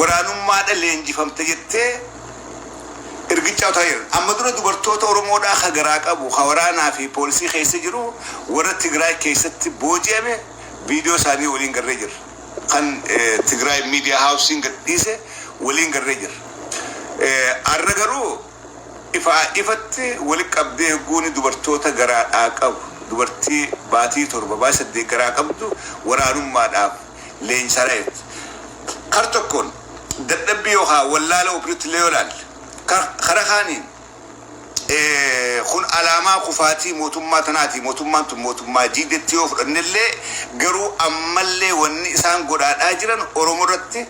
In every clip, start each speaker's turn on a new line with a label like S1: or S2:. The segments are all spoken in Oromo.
S1: Waraanummaadha leenjifamte jettee ergichaa utaa jiran. Amma dura dubartoota Oromoodhaa ka garaa qabu, ka waraanaa fi poolisii keessa jiru, warra Tigraay keessatti booji'ame viidiyoo isaanii waliin garree jirra. Kan Tigraay Media Houseiin gadhiise waliin garree jirra. Arra garuu ifaa ifatti wali qabdee hogguuni dubartoota garaadhaa qabu, dubartii baatii 7, baatii 8 garaa qabdu waraanummaadhaaf leenjisaadha jirti. Kar tokkoon dadhabbii yookaan wallaala OPDOtti illee yoo ilaalle, kara kaaniin kun alaamaa kufaatii mootummaa tanaati, mootummaan tun mootummaa jiidetti yoo fudhannellee, garuu ammallee wanni isaan godhaadhaa jiran Oromoo irratti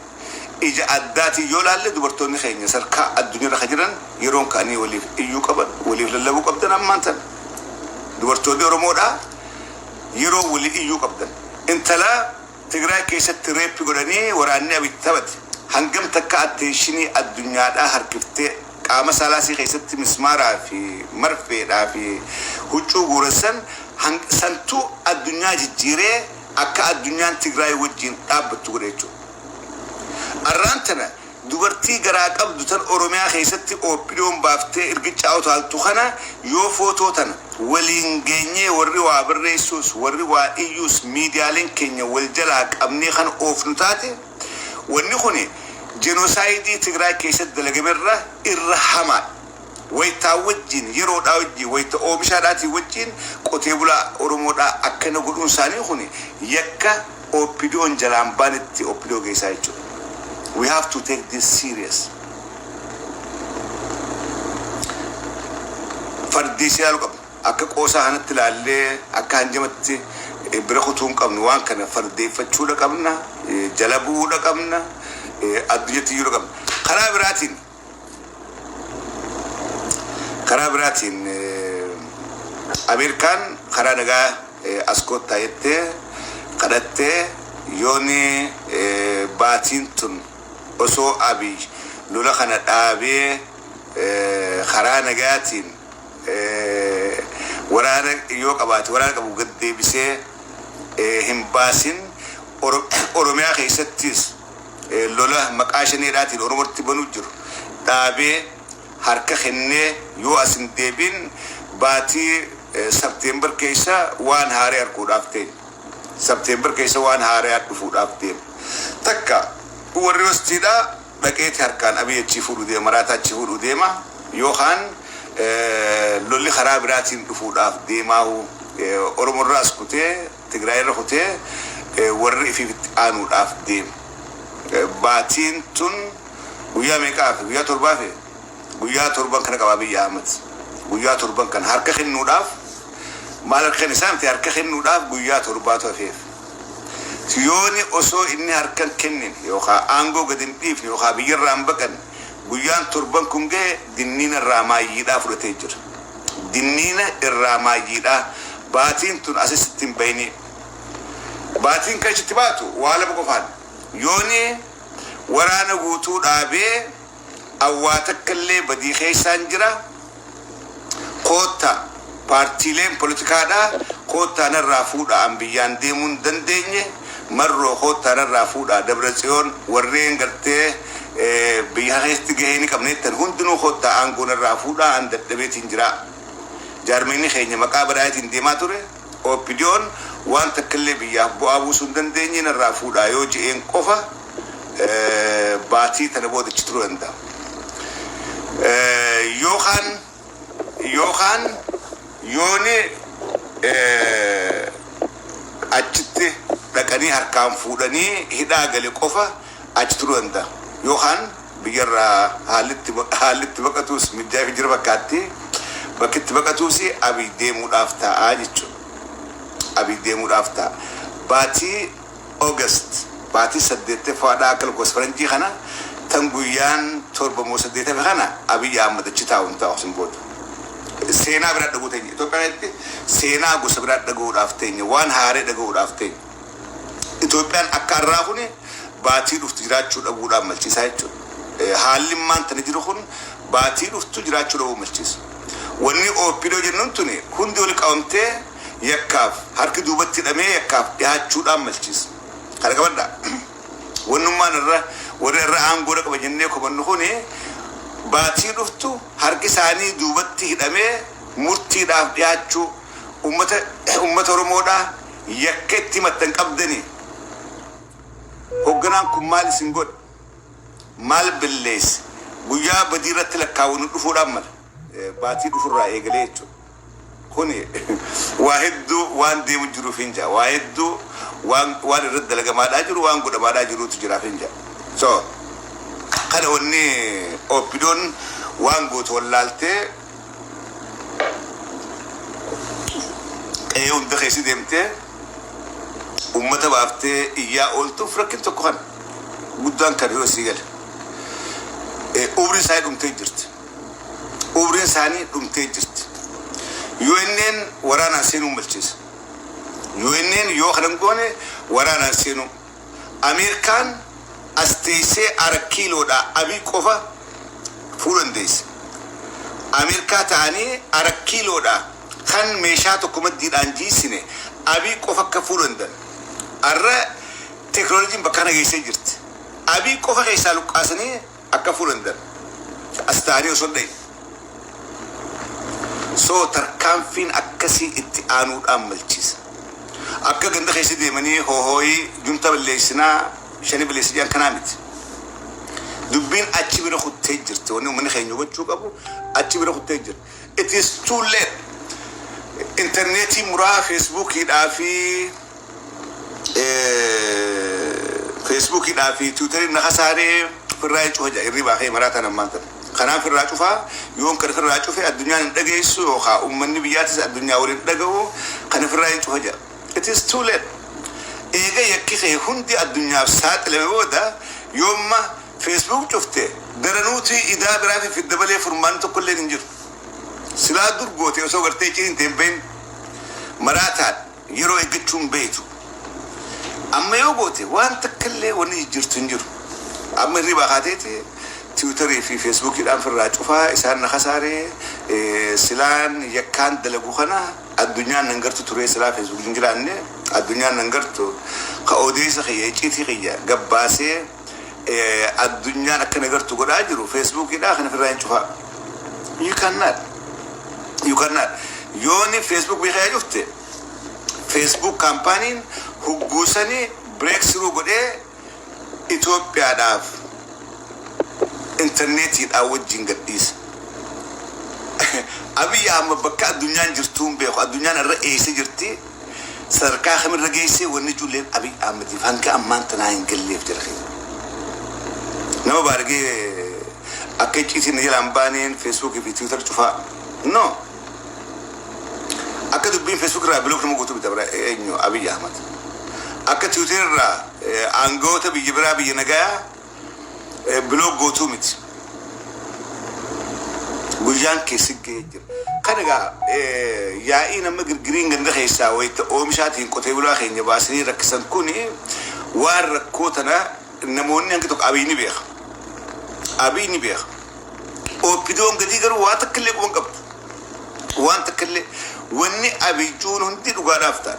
S1: ija addaatiin yoo ilaalle, dubartoonni keenya sarkaa addunyaarra kan jiran yeroon ka'anii waliif iyyuu qaban, waliif lallabuu qabdan ammaan tana. Dubartoonni Oromoodhaa yeroo walii iyyuu qabdan. Intala Tigraay keessatti rape godhanii waraanni Abiy taphate hangam takka attentionii addunyaadhaa harkiftee, qaama saalaasii keessatti mismaaraa fi marfeedhaa fi huccuu guuressan santu addunyaa jijjiiree akka addunyaan Tigraay wajjin dhaabbattu godhe jechuudha. Arraan tana dubartii garaa qabdu tan Oromiyaa keessatti OPDOn baaftee irgicaa utaaltu kana yoo footoo tana waliin geenyee, warri waa barreessuus, warri waa iyyuus, miidiyaaleen keenya wal jalaa qabnee kan oofnu taate, wanni kuni genocide Tigraay keessatti dalagamerra irra hamaadha. Wayitaa wajjin, yeroodhaa wajjin, wayita oomishaadhaatiin wajjin qotee bulaa Oromoodhaa akkana godhuun isaanii kuni yakka OPDOn jalaan baanetti OPDO geessaa jechuudha. We have to take this serious. Fardii si ilaaluu qabna. Akka qoosaa kanatti ilaallee akka hanjamatti bira kutuu hin qabnu. Waan kana fardeeffachuudha qabna, jala bu'uudha qabna, addunyatti iyyuudha qabna. Karaa biraatiin Ameerikaan karaa nagaa as koottaa jettee kadhattee, yooni baatiin tun osoo Abiy lola kana dhaabee karaa nagaatiin waraana yoo qabaate waraana qabu gad deebisee hin baasin, Oromiyaa keessattis lola maqaa shaneedhaatiin Oromootti banuu jiru dhaabee harka kennee yoo as hin deebiin, baatii September keessa waan haaree arguudhaaf teenya. September keessa waan haaree dhufuudhaaf deema. Takka warri hostiidhaa dhaqeeti harkaan Abiy achii fuudhuu deema, maraataa achii fuudhuu deema, yookaan lolli karaa biraatiin dhufuudhaaf deemaahu Oromoorraas kutee Tigraay irra kutee warri ifiif itti aanuudhaaf deema. Baatiin tun guyyaa meeqaa fi guyyaa 7 fi guyyaa 7 kana qaba Abiy Ahmad. Guyyaa 7 kana harka kennuudhaaf, maal harka kennu isaan miti, harka kennuudhaaf guyyaa 7tu hafeef. Yooni osoo inni harka hin kennin yookaan aangoo gadi hin dhiifne yookaan biyyarraa hin baqanne guyyaan 7 kun gahe, dinniina irraa maayyiidhaa fudhatee jira. Dinniina irraa maayyiidhaa baatiin tun asitti hin bayinii. Baatiin kan achitti baatu waa lama qofaan. Yooni waraana guutuu dhaabee awwaa takka illee badii keessaan jira, koottaa paartiileen poolitikaadhaa, koottaa narraa fuudhaa, an biyyaan deemuu hin dandeenye, Marroo koottaa narraa fuudhaa, Dabra Tsiyoon, warreen gartee biyya keessatti gahee ni qabna jettan hundinuu koottaa aangoo narraa fuudhaa, an dadhabeetiin jira. Jaarmeenni keenya maqaa badhaadhaatiin deemaa ture. OPDOn waan takka illee biyyaaf bu'aa buusuu hin dandeenye, narraa fuudhaa yoo je'een qofa baatii tana booda achi turuu danda'a. Yookaan yooni achitti dhaqanii harkaan fuudhanii hidhaa gale qofa achi turuu danda'a. Yookaan biyyarraa haalli itti baqatuus mijjaa fi jira fakkaatti. Bakki itti baqatuus Abiy deemuudhaaf ta'a jechuudha. Abiy deemuudhaaf ta'a. Baatii August, baatii saddeettaffaadhaa akka lakkoofsa faranjii kana, tan guyyaan 7 moo 8 hafe kana Abiy Ahmad achi taa'u hin taa'u sin booda. Seenaa biraa dhaguu teenya. Itoophiyaatti seenaa gosa biraa dhagahuudhaaf teenya. Waan haaree dhagahuudhaaf teenya. Itoophiyaan akka har'aa kuni baatii dhuftu jiraachuu dhabuudhaaf malchiisaa jechuudha. Haalli immaan tana jiru kun baatii dhuftu jiraachuu dhabuu malchiisa. Wanni OPDO jennuun tuni hundi wali qabamtee yakkaaf harki duubatti hidhamee yakkaaf dhihaachuudhaan malchiisa. Kana qabadhaa. Wannummaan irra Warri irra aangoo qaba jennee komannu kuni baatii dhuftu harki isaanii duubatti hidhamee murtiidhaaf dhiyaachuu, ummata Oromoodhaa yakka itti maxxan qabdanii, hoogganaan kun maal isin godhe, maal balleesse, guyyaa badii irratti lakkaawwannu dhufuudhaan mala baatii dhufurraa eegalee jechuudha. Kuni waa hedduu waan deemu jiruuf hin jaa, waa hedduu waan irratti dalagamaadhaa jiru, waan godhamaadhaa jiruutu jiraaf hin jaa. So kana wanni OPDOn waan gootu wallaaltee qe'ee hunda keessa deemtee ummata baaftee iyyaa ooltuuf rakkin tokko kana guddaan kan yoo sii gale. Umriin isaanii dhumtee jirti. Umriin isaanii dhumtee jirti. UNN waraanaan seenuu malchiisa. UNN yoo kanan goone waraanaan seenuu. Ameerikaan as teessee 4 kiiloodhaa Abii qofa fuudhuu dandeesse. Ameerikaa ta'anii 4 kiiloodhaa kan meeshaa tokko maddiidhaan jiisine Abii qofa akka fuudhuu danda'an. Har'a teekinooloojiin bakka kana geessee jirti. Abii qofa keessaa luqqaasanii akka fuudhuu danda'an. As ta'anii osoo hin dhahin. So tarkaanfiin akkasii itti aanuudhaan malchiisa. Akka ganda keessa deemanii hohooyii junta balleessinaa, shani balleessi jedhan kanaa miti. Dubbiin achi bira kuttee jirti. Wanni uummanni keenya hubachuu qabu achi bira kuttee jirti. It is too late. Intarneetii muraa, Feesbuukiidhaa fi Tiwiitarii na kasaaree firraa cufa jira, hirribaa kee maraa tan ammaan tana. Kanaaf firraa cufaa, yoon kana firraa cufe addunyaan hin dhageessu yookaan uummanni biyyaatis addunyaa waliin dhaga'u, kana firraa hin cufa jira. It is too late. Eega yakki kee hundi addunyaaf saaxilame booda yoomma Facebook cufte daranuuti idaa biraa fi fidda malee furmaanni tokko illee hin jiru. Silaa dur goote osoo gartee ciniin ta'e hin bahin, maraataan yeroo eeggachuun beektu. Amma yoo goote waan takka illee wanni jijjiirtu hin jiru. Amma hirribaa kaateeti Tiwiitarii fi Feesbuukiidhaan firraa cufaa, isaan na kasaaree, silaan yakkaan dalagu kana addunyaan nan gartu ture, silaa Facebook hin jiraanne addunyaan nan gartu, ka odeessa kiyya, icciitii kiyya gabbaasee addunyaan akka na gartu godhaa jiru Feesbuukiidhaa, kana firraa hin cufaa. You cannot. You cannot. Yooni Facebook beekaa cufte, Facebook kaampaaniin hugguusanii breakthrough godhee Itoophiyaadhaaf intarneetiidhaan wajjin gadhiisa. Abiyyi Ahmad bakka addunyaan jirtu hin beeku. Addunyaan irra eessa jirti? Sadarkaa kamirra geessee wanni ijoolleen Abiy Ahmadiif hanga ammaan tanaa hin galleef jira keessa. Nama baargee akka icciitiin na jalaan baaneen Feesbuukii fi Tiwiitar cufaa. No. Akka dubbiin Facebook irraa block nama guutuu bita bira eenyu Abiy Ahmad. Akka Tiwiitar irraa aangawoota biyya biraa, biyya nagayaa block gootuu miti. Guyyaan keessi gahee jira. Kan egaa yaa'ii nama girgiriin ganda keessaa wayita oomishaatiin qotee bulaa keenya baasanii rakkisan kuni waan rakkoo tana namoonni hangi tokko Abiy ni beeka. Abiy ni beeka. OPDOn gadii garuu waa takka illee quban qabdu. Waan takka illee wanni Abiyyoon hundi dhugaadhaaf ta'a.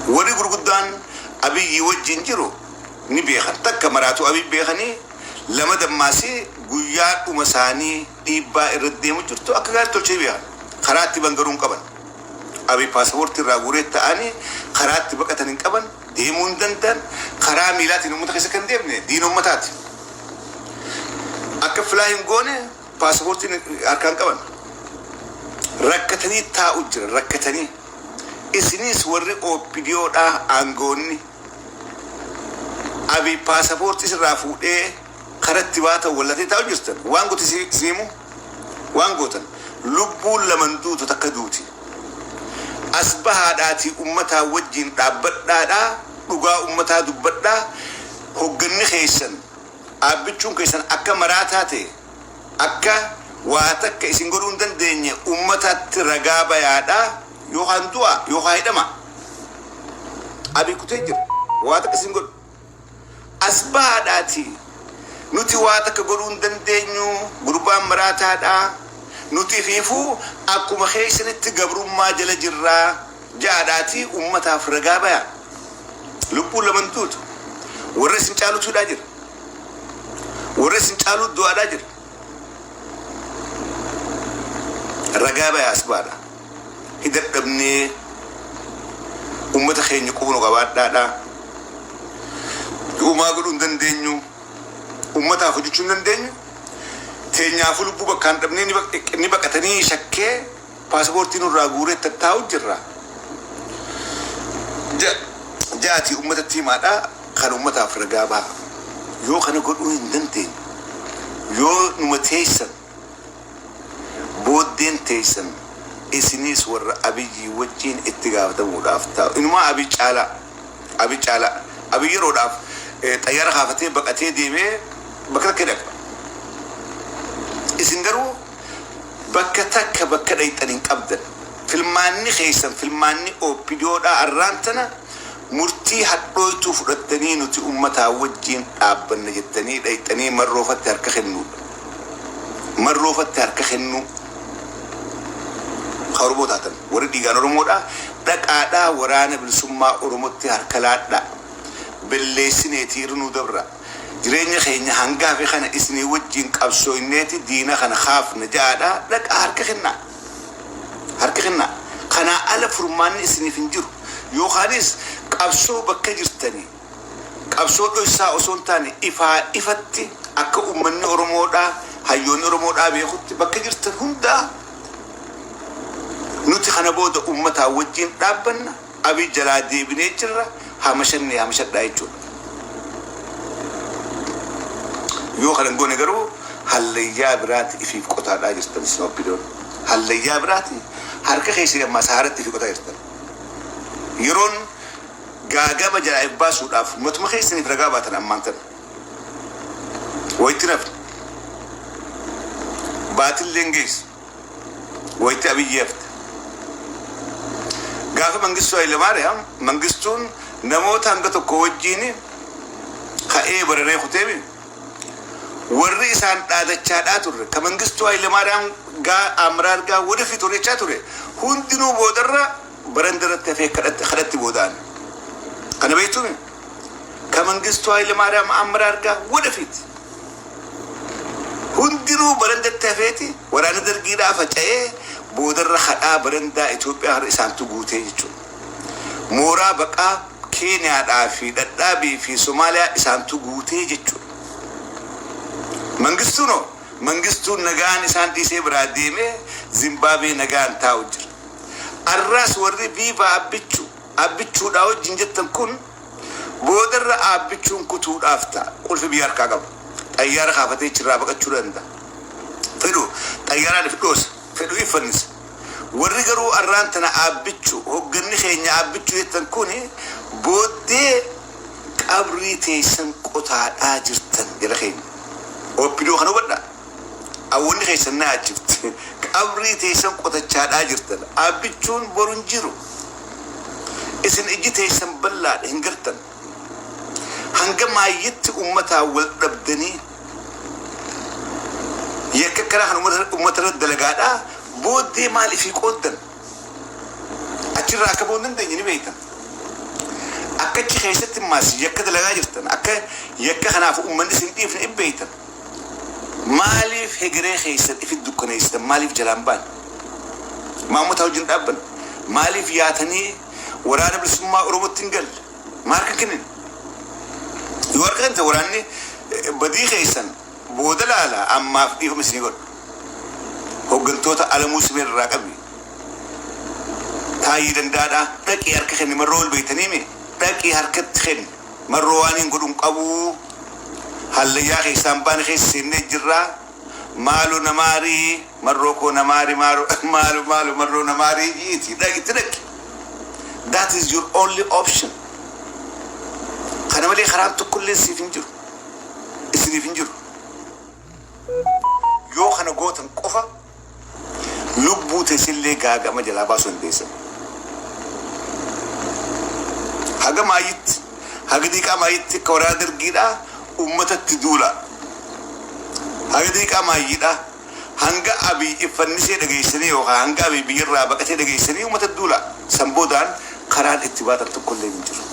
S1: Warri gurguddaan Abiyyi wajjin jiru ni beekan. Takka maraatu Abiy beekanii, lama dammaasii guyyaa dhuma isaanii dhiibbaa irratti deemu jirtu akka gaarii tolchee beekan. Karaa itti bangaruu hin qaban. Abiy paasapoortii irraa guuree ta'anii karaa itti baqatan hin qaban, deemuu hin danda'an, karaa miilaatiin uummata keessa kan deemne diina uummataati. Akka filaa hin goone paasapoortiin harkaan qaban. Rakkatanii taa'u jira, rakkatanii. Isinis warri OPDOdhaa aangoonni Abiy paasapoortii sirraa fuudhee karatti baatan wallatee taa'u jirtan. Waan goote simu waan gootan lubbuun laman duutu takka duuti. As bahaadhaatii ummataa wajjin dhaabbadhaadhaa, dhugaa ummataa dubbadhaa. Hogganni keessan, dhaabbichuun keessan akka maraataa ta'e, akka waa takka isin godhuu hin dandeenye ummatatti ragaa bayaadhaa, yookaan du'a yookaan hidhama. Abiy kutee jira. Waa takka isin godhu. As bahaadhaatii nuti waa takka godhuu hin dandeenyu, gurbaan maraataadhaa. Nuti fiifuu akkuma keessanitti gabrummaa jala jirraa jaadhaatii ummataaf ragaa bayaa. Lubbuun laman duutu. Warra isin caalutu hidhaa jira. Warra isin caalutu du'aadhaa jira. Ragaa bayaa as baadha. Hidadhabnee ummata keenya qubnu qabaadhaadha. Uumaa godhuu hin dandeenyu. Ummataaf hojjechuu hin dandeenyu. Teenyaafuu lubbuu bakkaan dhabnee ni baqatanii shakkee paaspoortii nurraa guuree tattaa'u jirra. Ja'atii ummatatti himaadha. Kan ummataaf ragaa ba'a. Yoo kana godhuu hin dandeenye, yoo numa teessan, booddeen teessan isiniis warra Abiyyii wajjiin itti gaafatamuudhaaf taa'u. Inumaa Abiy caalaa, Abiy caalaa. Abiy yeroodhaaf xayyaara kaafatee baqatee deemee bakka takka dhaqa. Isin garuu bakka takka bakka dhayxan hin qabdan. Filmaanni keessan, filmaanni OPDOdhaa arraan tana murtii hadhooytuu fudhattanii nuti ummataa wajjiin dhaabbanna jettanii dhayxanii marroofatti harka kennuudha. Marroofatti harka kennuu. Ka Oromoo taatan, warri dhiigaan Oromoodhaa, dhaqaadhaa waraana bilisummaa Oromotti harka laadhaa. Belleessineetii irra nuu dabra. Jireenya keenya hanga hafe kana isinii wajjiin qabsooyneeti diina kana kaafna ja'aadhaa dhaqaa harka kennaa. Harka kennaa. Kanaa ala furmaanni isiniif hin jiru. Yookaanis qabsoo bakka jirtanii qabsoo dhoysaa osoo hin taane ifaa ifatti akka ummanni Oromoodhaa, hayyoonni Oromoodhaa beekutti bakka jirtan hundaa nuti kana booda ummataa wajjiin dhaabbanna, Abiy jalaa deebinee jirra, hamashannee hamashadhaa jechuudha. Yoo kana hin goone garuu hallayyaa biraati ifiif qotaadhaa jirtan isin OPDOn. Hallayyaa biraati harka keessanii ammaa sahaaratti ifii qotaa jirtan. Yeroon gaagama jalaa if baasuudhaaf matuma keessaniif ragaa baatan ammaan tana. Wayitti nafne. Baatilleen geessu. Wayitti Abiyyi hafte. Gaafa Mangistuu Hayilemaariyaam, Mangistuun namoota hanga tokko wajjiin ka'ee bararee kuteemi. Warri isaan dhaadachaadhaa turre, ka Mangistuu Hayilemaariyaam gaa Amraar gaa ወደፊት hojjechaa ture hundinuu boodarra barandarratti hafee kadhatti booda'an. Kana beektuumi? Ka Mangistuu Hayilemaariyaam አመራር gaa ወደፊት hundinuu barandatti hafeeti waraana dargiidhaa faca'ee boodarra hadhaa barandaa Itoophiyaa har'a isaantu guutee jechuudha. Mooraa baqaa Keeniyaadhaa fi Dhadhaabii fi Somaaliyaa isaantu guutee jechuudha. Mangistuunoo, Mangistuun nagaan isaan dhiisee biraa deemee Zimbaabuwee nagaan taa'u jira. Arraas warri viva Abbichuu, Abbichuudhaa wajjin jettan kun boodarra Abbichuun kutuudhaaf ta'a. Qulfi biyya harkaa qaba. Xayyaara kaafatee achirraa baqachuu danda'a. Fedhu xayyaaraan if dhoosa. Fedhu if fannisa. Warri garuu arraan tana Abbichuu, hogganni keenya Abbichuu jettan kun booddee qabrii teessan qotaadhaa jirtan jala keenya. OPDO kana hubadhaa. Awwanni keessan na yaachifte. Qabrii teessan qotachaadhaa jirtan. Abbichuun boru hin jiru. Isin ijji teessan bal'aadha, hin gartan. Hanga maayyitti ummataa wal dhabdanii yakka akkanaa kan ummata irratti dalagaadhaa booddee maal ifii qooddan? Achirraa akka ba'uu hin dandeenye ni beektan. Akka achi keessatti maas yakka dalagaa jirtan, akka yakka kanaaf ummanni isin dhiifne hin beektan. Maaliif hegeree keessan ifit dukkaneessitan? Maaliif jalaan ba'an? Maa ummata wajjin dhaabban? Maaliif yaatanii waraana bilisummaa Oromootti hin galle? Maa harka kennin? Yoo harka kennite waraanni badii keessan booda laala, ammaaf dhiifama isinii godha. Hooggantoota Alamuu Simee irraa qabi. Taayyii Danda'aadhaa dhaqii harka kenni. Marroo ol beektanii mi? Dhaqii harkatti kenni. Marroo waan hin godhu hin qabu. Hallayyaa keessaan baane keessa seennee jirra. Maalo namaarii, marroo koo namaarii, maalo maalo maalo marroo namaarii jiiti. Dhaqi, itti dhaqi. That is your only option. Kana malee karaan tokkollee siif hin jiru. Isiniif hin jiru. Yoo kana gootan qofa lubbuu teessillee gaagama jalaa baasuu dandeessan. Haga maayyitti, haga diiqaa maayyitti akka waraana dargiidhaa uummatatti duula. Haga diiqaa maayyiidhaa hanga Abiy iffannisee dhageessanii yookaan hanga Abiy biyyarraa baqatee dhageessanii uummata duula. San boodaan karaan itti baatan tokkollee hin jiru.